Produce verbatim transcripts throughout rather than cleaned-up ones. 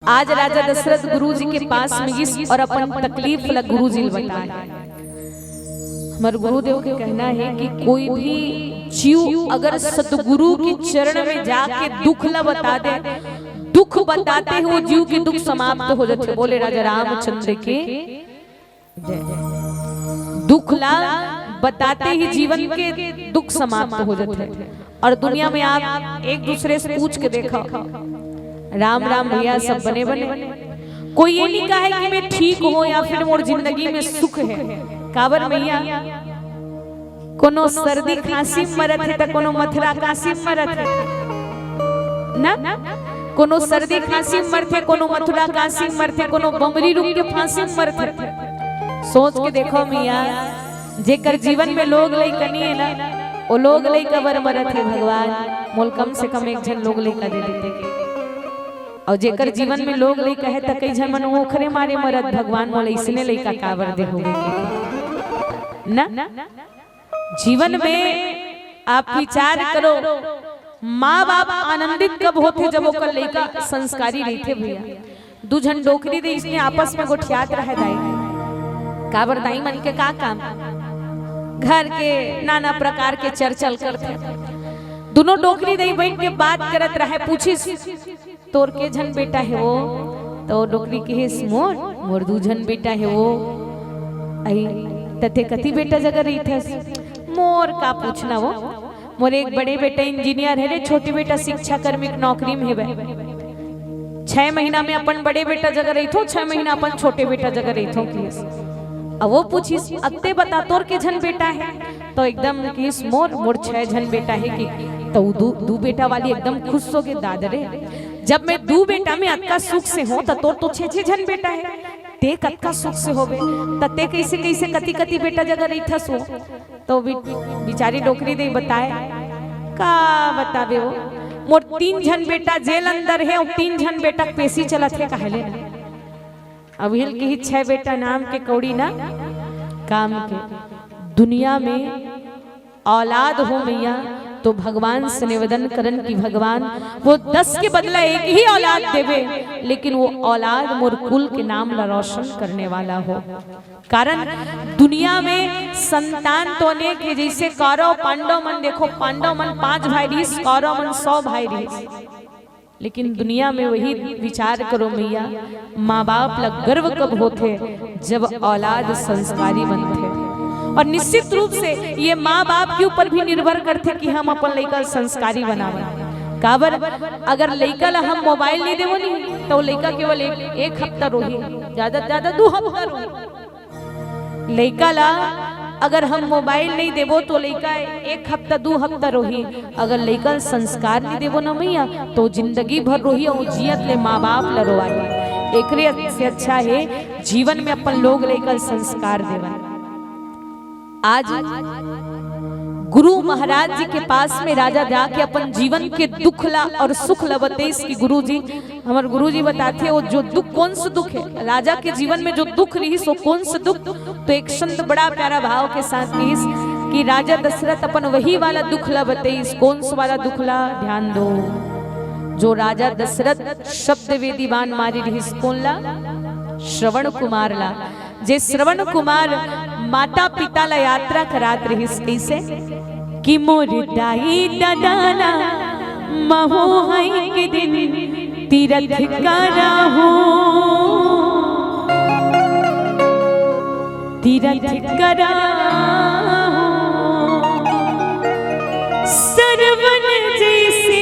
आज राजा दशरथ गुरु जी के पास में गिस और अपन तकलीफ ला गुरु जी ल बताए। हमर गुरुदेव के कहना है कि कोई भी जीव अगर सतगुरु के चरण में जाके दुख ला बता दे, दुख बताते ही वो जीव के दुख समाप्त हो जाते। बोले राजा रामचंद्र के दुख ला बताते ही जीवन के दुख समाप्त हो जाते। और दुनिया में आप एक दूसरे से पूछ के देखो, राम राम भैया, सब बने बने। कोई ये नहीं कहा है कि मैं ठीक हूँ या फिर मोर जिंदगी में सुख है। काबर मैया, कोनो सर्दी खांसी में मरत है त कोनो मथुरा काशी में मरत है ना, कोनो सर्दी खांसी में मरथे, कोनो मथुरा काशी में मरथे, कोनो बमरी रुख के फांसी में मरथे। सोच के देखो मैया, जेकर जीवन में लोग लइका नहीं है ना, वो लोग लइका बर मरत है। भगवान, मोल कम से कम एक झन लोग लइका दे देते। और जेकर जीवन में लोग लइका है त कई झन मन ओखरे मारे मरत, भगवान मोला इसने लइका काबर दे होगे के। ना, जीवन में आप विचार करो, माँ बाप आनंदित कब होथे? जब ओकर लइका संस्कारी रहिथे भैया। दू झन डोकरी दे इसने आपस में गोठियात रहे दाई, काबर दाई मन के का काम, घर के नाना प्रकार के चर्चा करथे। दोनों डोकरी दे बैठ के बात करत रहे, पूछिस, तोर के झन बेटा हे वो? तो डोकरी कहिस, मोर, मोर दू झन बेटा हे वो। अई, त तें कति बेटा जगह रहिथस? मोर का पूछना वो, मोर एक बड़े बेटा इंजीनियर हे रे, छोटे बेटा शिक्षा कर्मी के नौकरी में हेवे। छह महीना में अपन बड़े बेटा जगह रहिथों, छह महीना अपन छोटे बेटा जगह रहिथों कहिस। अब वो पूछिस, अब तें बता तोर के झन बेटा हे? तो एकदम कहिस, मोर, मोर छह झन बेटा हे कि। तो दू, दू बेटा वाली एकदम खुश होगे, दादा रे, जब मैं दू बेटा में अतका सुख से हों, त तोर तो छह छह झन बेटा हे, तें कतका सुख से होबे, त तें कइसे कइसे कति कति बेटा जगह रहिथस वो? तो बि-, बिचारी डोकरी दे बताए, का बताबे वो, मोर तीन झन बेटा जेल अंदर हे, अउ तीन झन बेटा के पेशी चलत हे, काहे ले ना। अभी ल कही छह बेटा नाम के कौड़ी ना काम के। दुनिया में औलाद हो मैया, तो भगवान से निवेदन करन कि भगवान, वो दस के बदला एक ही औलाद देवे, लेकिन वो औलाद मोर कुल के नाम ला रोशन करने वाला हो। कारण दुनिया में संतान तो अनेक हे, जइसे कौरव पांडव मन, देखो पांडव मन पांच भाई रहिस, कौरव मन सौ भाई रहिस। लेकिन दुनिया में वही विचार करो मैया, माँ बाप ला गर्व कब होथे? जब औलाद संस्कारी बनथे। और निश्चित रूप से ये माँ बाप के ऊपर भी निर्भर करथे कि हम अपन लइका ला संस्कारी बनावन। काबर, अगर लइका ला हम मोबाइल नहीं देवो नहीं, तो लइका केवल एक, एक हफ्ता रोही, ज्यादा से ज्यादा दू हफ्ता रोही। लइका ला अगर हम मोबाइल नहीं देबो तो लइका एक हफ्ता दू हफ्ता रोही। अगर लइका ला संस्कार नहीं देबो ना मैया, तो जिंदगी भर रोही अउ जियत ले माँ बाप ला रोवाही। एकरे से अच्छा हे जीवन में अपन लोग लइका ला संस्कार देवन। आज गुरु महाराज जी के पास में राजा जाके अपन जीवन के दुख ला और सुख ला बतेस कि गुरु जी, हमर गुरु जी बताथे, वो जो दुख, कौन सा दुख हे, राजा के जीवन में जो दुख रहिस, वो कौन सा दुख? तो एक संत बड़ा प्यारा भाव के साथ कहिस कि राजा दशरथ अपन वही वाला दुख ला बतेस। कौन सा वाला दुख ला? ध्यान दो, जो राजा दशरथ शब्द वेदी बाण मारे रहिस, कौन ला? श्रवण कुमार ला। जे श्रवण कुमार माता पिता ला यात्रा करात रहिस, कइसे कि मोर दाई ददा ला महू हई के दिन तीरथ कराहूं, तीरथ कराहूं। सरवन जइसे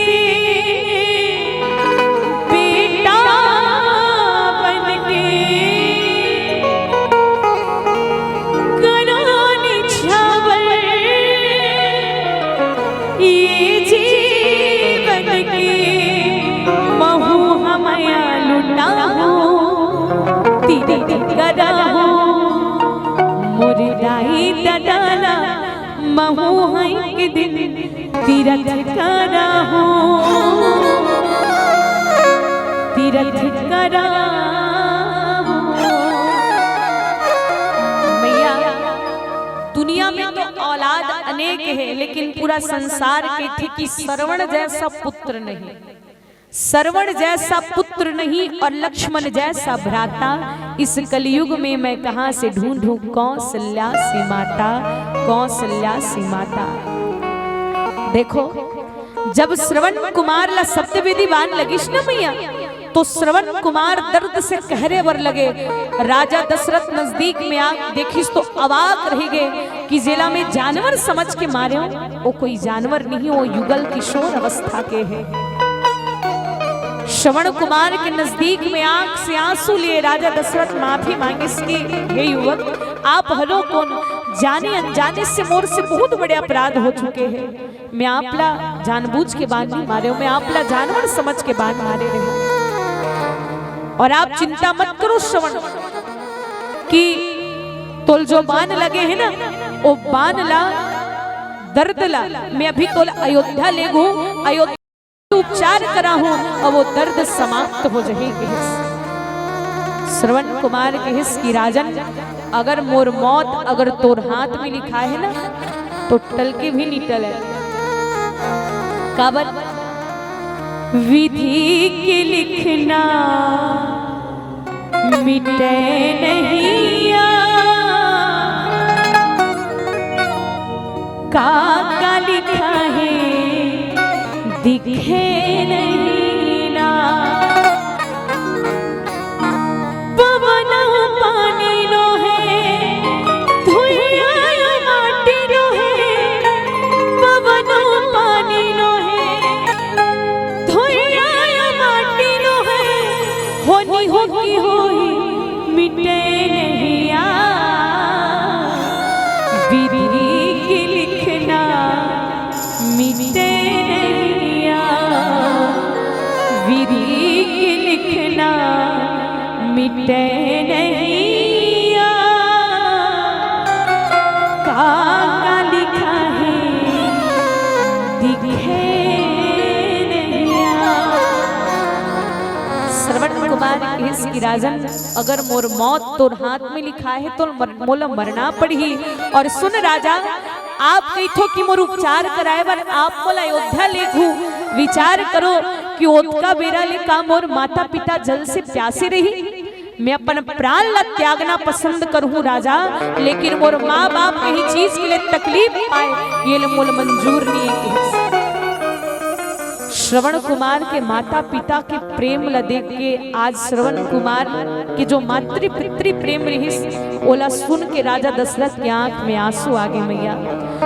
बेटा बन के करा निछावर ये जीवन के महू हमया लुटाहूं, तीरथ कराहूं। मोर दाई ददा ला महू हई के दिन तीरथ कराहूं, तीरथ कराहूं। मैया, दुनिया में तो औलाद अनेक हे, लेकिन पूरा संसार कहिथे कि श्रवण जैसा पुत्र नहीं। श्रवण जैसा पुत्र नहीं और लक्ष्मण जैसा भ्राता, इस कलयुग में मैं कहां से ढूंढूं कौशल्या सी माता, कौशल्या सी माता। देखो, जब श्रवण कुमार ला सप्तवेदी बाण लगिस न मैया, तो श्रवण कुमार दर्द से कहरे बर लगे। राजा दशरथ नजदीक में आ देखिस तो अवाक रहि गे कि जेला मैं जानवर समझ के मारे हूं, वो कोई जानवर नहीं, वो युगल किशोर अवस्था के है। श्रवण कुमार के नजदीक में आंख से आंसू लिए राजा दशरथ माफी मांगिस कि हे युवक, आप हलो कोन, जाने अनजाने से मोर से बहुत बड़े अपराध हो चुके हैं। मैं आपला जानबूझ के बाण नहीं मारे हूं, मैं आपला जानवर समझ के बाण मारे रहे हूं। और आप चिंता मत करो श्रवण, कि तोल जो बाण लगे है ना, वो बाण ला, दर्द ला, मैं अभी तोल अयोध्या ले गूं, अयोध्या उपचार कराहूं, अब वो दर्द समाप्त हो जाही। श्रवण कुमार कहिस कि राजन, अगर मोर मौत अगर तोर हाथ में लिखा है ना, तो टल के भी नहीं टले। काबर? विधि के लिखना मिटे नहीं या, का का लिखा है दिखे नहीं ना। पवन पानी नो है, धुइया माटी नो है। पवन पानी नो है, धुइया माटी नो है। होनी हो की होई मिटे नहीं या, विधि की लिखना मिटे नहीं या, विधि की लिखना मिटे नहीं या। का का लिखा है दिखे नहीं या। श्रवण कुमार कहिस कि राजन, अगर मोर मौत तोर हाथ में लिखा है तो मर, मोला मरना पड़ही। और सुन राजा, आप कहिथो कि मोर उपचार कराए बर आप मोला अयोध्या ले घू, विचार करो कि ओतका बेरा ले का मोर माता पिता जल से प्यासे रही? मैं अपन प्राण ला त्यागना पसंद करहूं राजा, लेकिन मोर माँ बाप कहीं चीज के लिए तकलीफ पाए, ये ले मोला मंजूर नहीं है। श्रवण कुमार के माता पिता के प्रेम ला देख के आज श्रवण कुमार के जो मातृ पितृ प्रेम रहिस, ओला सुन के राजा दशरथ के आंख में आंसू आ गे मैया।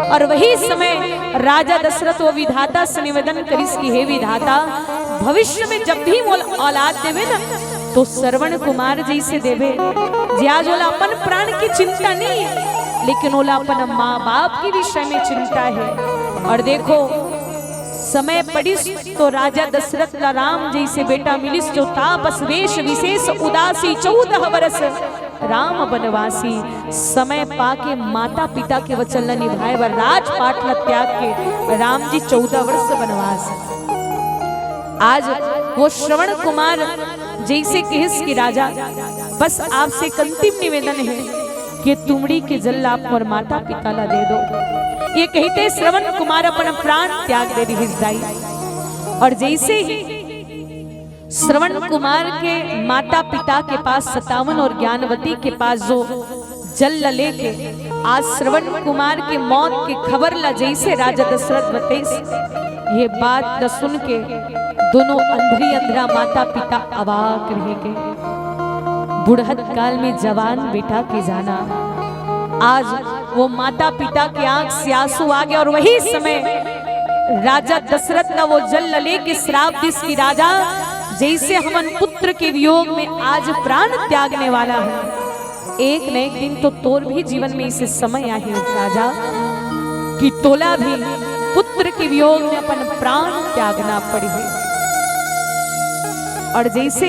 और वही समय राजा दशरथ वो विधाता से निवेदन करिस कि हे विधाता, भविष्य में जब भी मोला औलाद देवे ना, तो श्रवण कुमार जैसे देवे, जे आज ओला अपन प्राण की चिंता नहीं है, लेकिन ओला अपन माँ बाप के विषय में चिंता है। और देखो, समय पड़िस तो राजा दशरथ ला राम जैसे बेटा मिलिस, जो तापस वेश विशेष उदासी चौदह वर्ष राम बनवासी। समय पाके माता पिता के वचन ला निभाए बर राजपाट ला त्याग के राम जी चौदह वर्ष बनवास। आज वो श्रवण कुमार जैसे कहिस कि राजा, बस आपसे एक अंतिम निवेदन है कि तुमड़ी के जल ला आप मोर माता पिता ला दे दो। ये कहते श्रवण कुमार अपन प्राण त्याग दे दिहिस दाई। और जैसे ही श्रवण कुमार के माता पिता के पास सतावन और ज्ञानवती के पास जो जल ला लेके आज श्रवण कुमार के मौत के खबर ला जैसे राजा दशरथ बतेस, ये बात ला सुन के दोनों अंधरी अंधरा माता पिता अवाक रह गए। बुढ़त काल में जवान बेटा के जाना, आज वो माता पिता के आंख से आंसू आ गया। और वही समय राजा दशरथ ला वो जल ला लेके श्राप दिस कि राजा, जैसे हमन पुत्र के वियोग में आज प्राण त्यागने वाला है, एक न एक दिन तो तोर भी जीवन में इसे समय आही राजा, कि तोला भी पुत्र के वियोग में अपन प्राण त्यागना पड़ही। और जैसे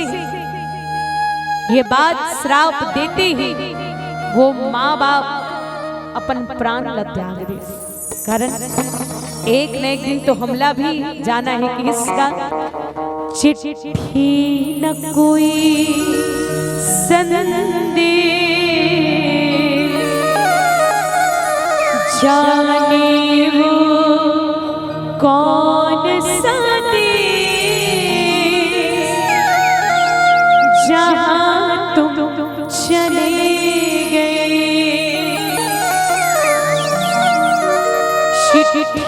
ये बात श्राप देते ही वो माँ बाप अपन प्राण ला त्याग दे। कारण एक न एक दिन तो हमला भी जाना है किसका। चिट्ठी न कोई संदेश जाने वो कौन सा देश।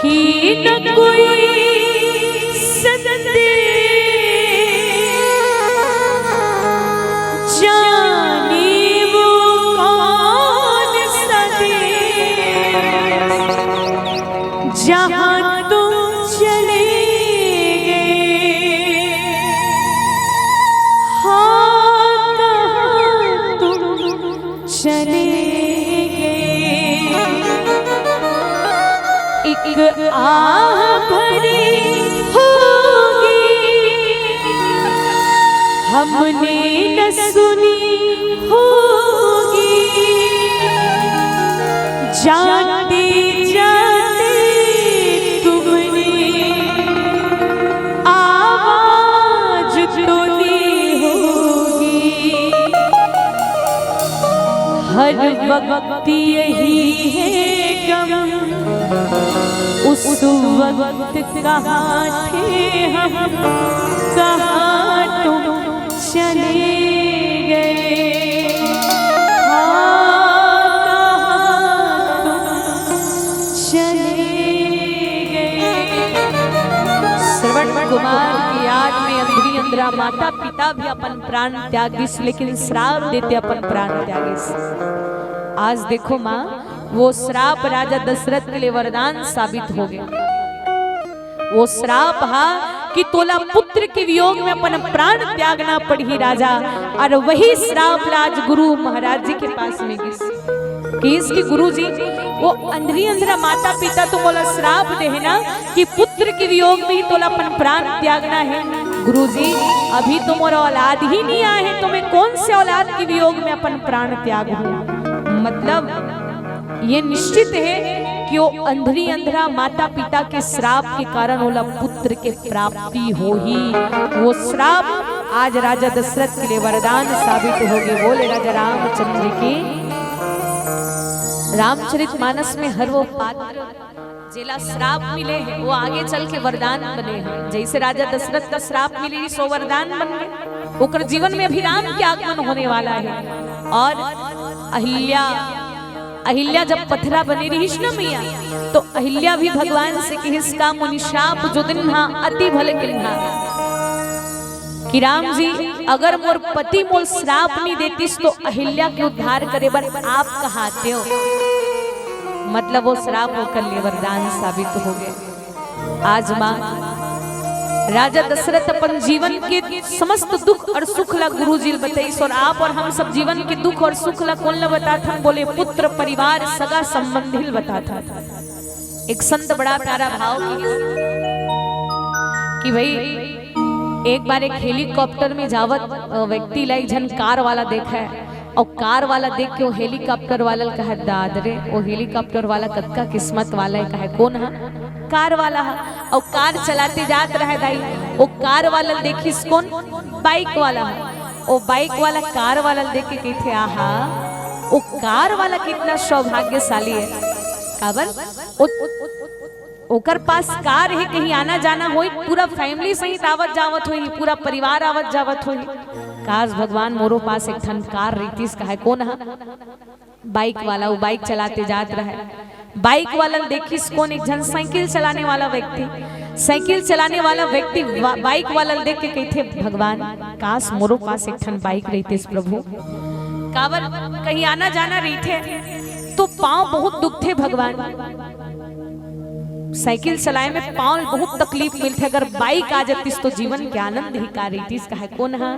कि न कोई संदेश, जाने वो कौन सा देश, जहाँ तुम चले गए। हाँ, कहाँ तुम चले गए। एक आह भरी होगी, हमने न सुनी होगी। जाते जाते तुमने आवाज तो दी होगी। हर वक्त यही है गम, उस वक्त कहाँ थे हम, कहाँ तुम चले गए। हाँ, कहाँ तुम चले गए। श्रवण कुमार की याद में अंधरी अंधरा माता पिता भी अपन प्राण त्यागिस, लेकिन श्राप देते अपन प्राण त्यागिस। आज देखो माँ, वो श्राप राजा दशरथ के लिए वरदान साबित हो गया। वो श्राप हा कि तोला पुत्र के वियोग में अपन प्राण त्यागना पड़ही राजा। और वही श्राप ला आज गुरु महाराज जी के पास में गिस। किस कि गुरु जी, वो अंधरी अंधरा माता पिता तो मोला श्राप दे है ना कि पुत्र के वियोग में ही तोला अपन प्राण त्यागना है। गुरु जी, अभी तो मोर औलाद ही नहीं आए है, तो मैं कौन से औलाद के वियोग में अपन प्राण त्याग हूँ? मतलब ये निश्चित है कि वो अंधरी अंधरा माता पिता के श्राप के कारण ओला पुत्र के प्राप्ति होही। वो श्राप आज राजा दशरथ के लिए वरदान साबित हो गए। बोले राजा रामचंद्र की, रामचरित मानस में हर वो पात्र जेला श्राप मिले है, वो आगे चल के वरदान बने हैं। जैसे राजा दशरथ का श्राप मिले, सो वरदान बन गए। ओकर जीवन में अभी राम के आगमन होने वाला है। और अहिल्या, अहिल्या जब पथरा बनी रहीस ना मैया, तो अहिल्या भी भगवान से किहिस का मुनि श्राप जो दिन हा अति भल किन्हा। कि राम जी, अगर मोर पति मोर श्राप नहीं देतिस तो अहिल्या के उद्धार करे बर आप कहाँ आते हो? मतलब वो श्राप ओकर लिए वरदान साबित हो गए। आज माँ, राजा दशरथ अपन जीवन के समस्त दुख और सुख ला गुरु जी ल बताइस, और आप और हम सब जीवन के दुख और सुख ला कौन ला बताथन? बोले पुत्र परिवार सगा संबंधी ल बताथन। एक संत बड़ा प्यारा भाव की कि भाई, एक बार एक हेलीकॉप्टर में जावत अ, व्यक्ति ला एक झन कार वाला देखा है, और कार वाला देख के वो हेलीकॉप्टर वाला ल कहा, दाद रे, वो हेलीकॉप्टर वाला कतका किस्मत वाला है। कहा, कौन है? कार वाला है। और कार चलाते जात रहे दाई, वो कार वाला ल देखिस कौन? बाइक वाला है। वो बाइक वाला कार वाला ल देख के कहते, आहा, वो कार वाला कितना सौभाग्यशाली है। काबर? वो ओकर पास कार है, कहीं आना जाना होई, पूरा फैमिली सहित आवत जावत होई, पूरा परिवार आवत जावत होई। काश भगवान मोरो पास एक ठन कार रहितिस। कहे, कौन हा? बाइक वाला। वो बाइक चलाते जात रहे। बाइक वाला ल देखिस कौन? एक झन साइकिल चलाने वाला व्यक्ति। साइकिल चलाने वाला व्यक्ति वा-, बाइक वाला ल देख के कहते, भगवान, काश मोरो पास एक ठन बाइक रहितिस प्रभु। काबर, कहीं आना जाना रहिथे तो पाँव बहुत दुखथे भगवान। साइकिल चलाए में पाँव ल बहुत तकलीफ मिलथे, अगर बाइक आ जातिस तो जीवन के आनंद ही का रहितिस। कहे, कौन हा?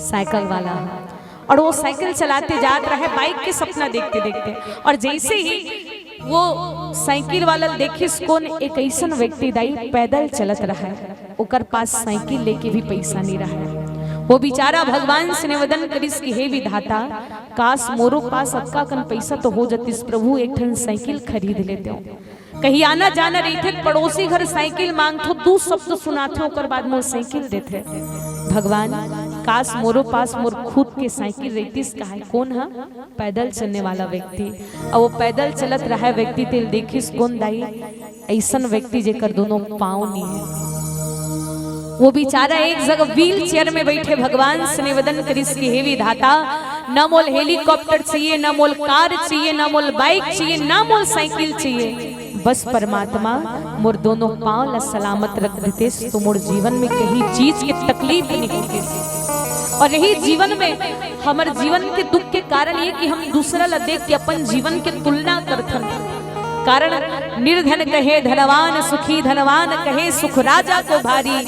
साइकिल वाला हा। और वो साइकिल चलाते जात रहे बाइक के सपना देखते देखते, और जैसे ही वो साइकिल वाला ल देखिस कौन? एक ऐसन व्यक्ति दाई पैदल चलत रहे, ओकर पास साइकिल लेके भी पैसा नहीं रहे। वो बेचारा भगवान से निवेदन करिस कि हे विधाता, काश मोरो पास अतका कन पैसा तो हो जातिस प्रभु, एक ठन साइकिल खरीद लेते हो। कहीं आना जाना रहिथे, पड़ोसी घर साइकिल मांगथो, दू शब्द सुनाथे, ओकर बाद मोर साइकिल देथे। भगवान, काश मोरो पास मोर खुद के साइकिल रहितिस। कहे, कौन हा? पैदल चलने वाला व्यक्ति। और वो पैदल चलत रहे व्यक्ति तेल देखिस कौन दाई? ऐसन व्यक्ति जेकर दोनों पाँव नहीं है। वो बेचारा एक जगह व्हील चेयर में बैठे भगवान से निवेदन करिस कि हे विधाता, न मोल हेलीकॉप्टर चाहिए, न मोल कार चाहिए, न मोल बाइक चाहिए, न मोल साइकिल चाहिए, बस परमात्मा मोर दोनों पांव ला सलामत रख देतेस, तो मोर जीवन में कहीं चीज के तकलीफ नहीं होतीस। और यही जीवन में हमर जीवन के दुख के कारण ये कि हम दूसरा ला देख के अपन जीवन के तुलना करथन। कारण निर्धन कहे धनवान सुखी, धनवान कहे सुख राजा को भारी,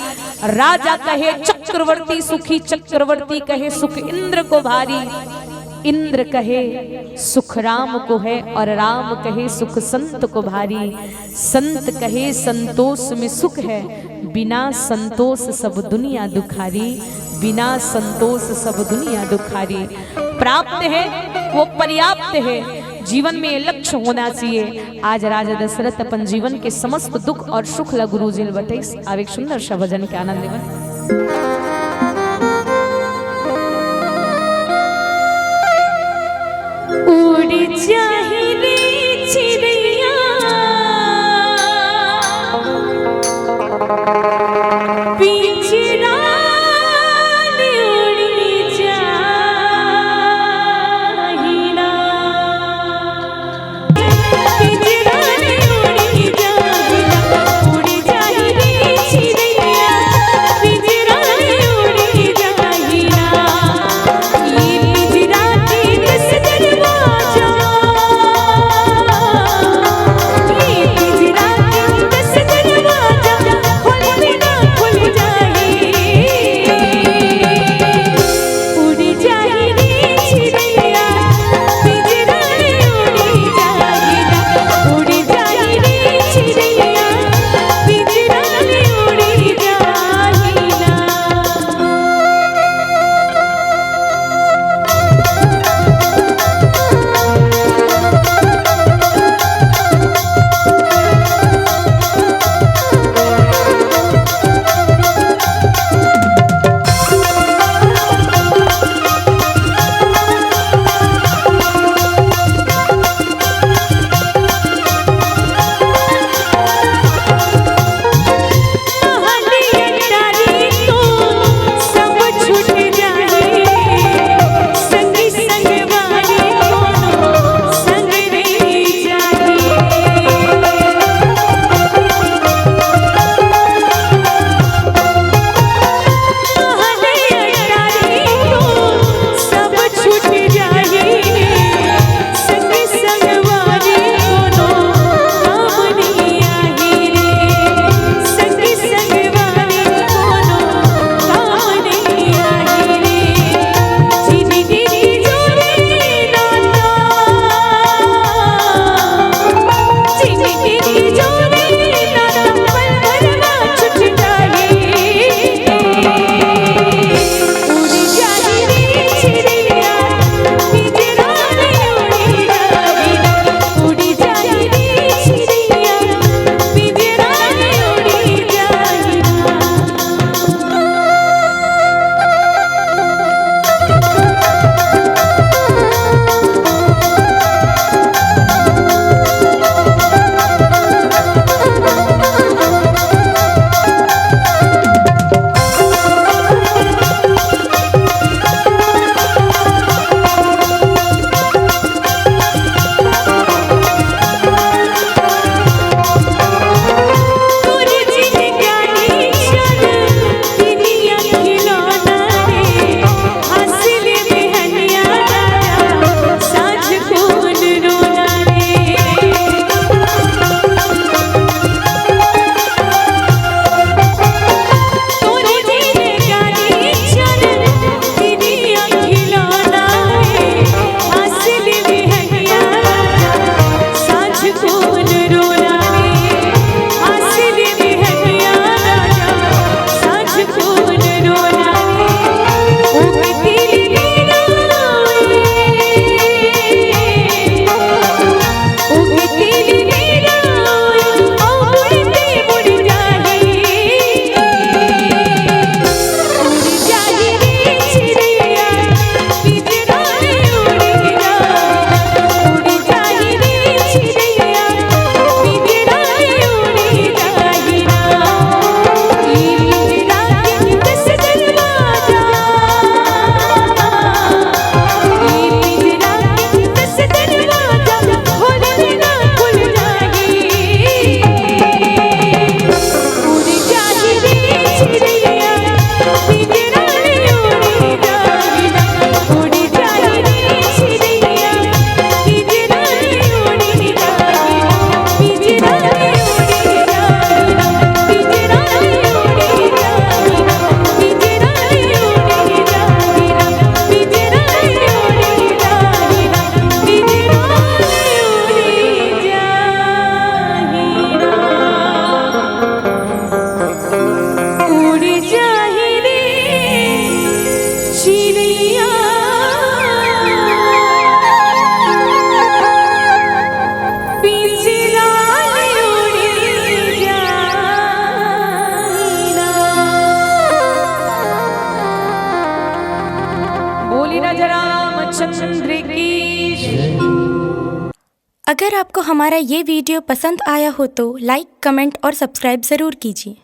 राजा कहे चक्रवर्ती सुखी, चक्रवर्ती कहे सुख इंद्र को भारी। इंद्र कहे सुख राम को है और राम कहे सुख संत को भारी। संत कहे संतोष में सुख है, बिना संतोष सब दुनिया दुखारी, बिना संतोष सब दुनिया दुखारी। प्राप्त है वो पर्याप्त है, जीवन में ये लक्ष्य होना चाहिए। आज राजा दशरथ अपन जीवन के समस्त दुख और सुख ला गुरु जी ल बतइस। आवे एक सुंदर सा भजन के आनंद लेवन। उड़ जाही रे चिड़ैया पिंजरा ले उड़ी जाही ना। पिंजरा ले उड़ी जाही ना, उड़ी जाही रे चिड़ैया, पिंजरा ले उड़ी जाही ना। ये पिंजरा के कस दरवाजा, ये पिंजरा के कस दरवाजा, खोल दे राजा रामचंद्र की जय। अगर आपको हमारा ये वीडियो पसंद आया हो तो लाइक, कमेंट और सब्सक्राइब ज़रूर कीजिए।